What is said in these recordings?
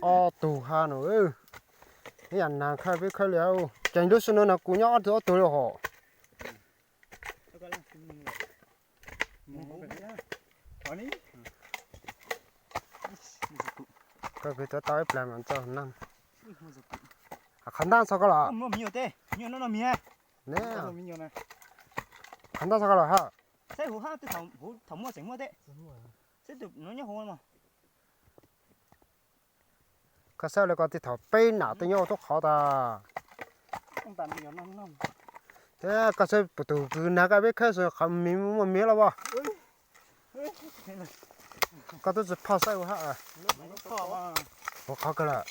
Ob tug ha no, ib yam nag khawb peb khawb li. Ces lub sij hawm no kuv nyob ob tug ob tug li hos. Khawb peb tuaj tau ib plag mas txog na. Qhov ntaj txog koj los? Ne, qhov ntaj txog koj los ha? Koj saib li koj tej thaum peb nam tej nyob ua tub qhov tas. Ces koj saib puas tus kws nag koj peb khawb xwb qhov miv muaj miv los as. Koj twb tsis phoj saib ua hab. Ua qhov kawg lawm.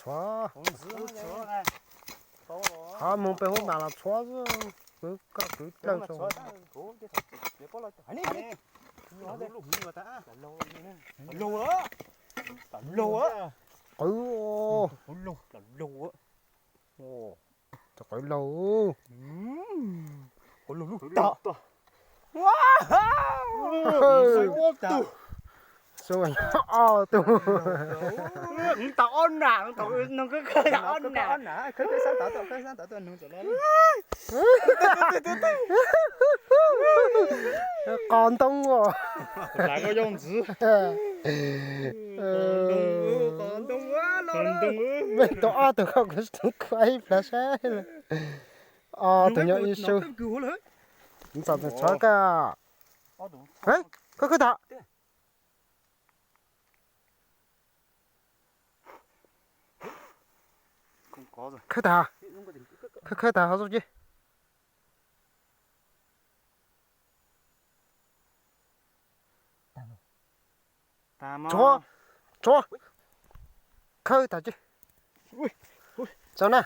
Txhuav. Qhov moog peb hub mas los txhuav xwb. Kwv koj kwv dlawg. Qwv. Qwv laug. Xwb ob tug. Qos ntoo os. Mej tau ob tug koj kuv tub khuaib ib plawv saib. Ob tug nyob ib sub. Txom txom koj. Koj khawb tag. Khawb tag. Khawb khawb tag ho zoj ci. Tsuav, tsuav. Khawb tag ci. Tso na.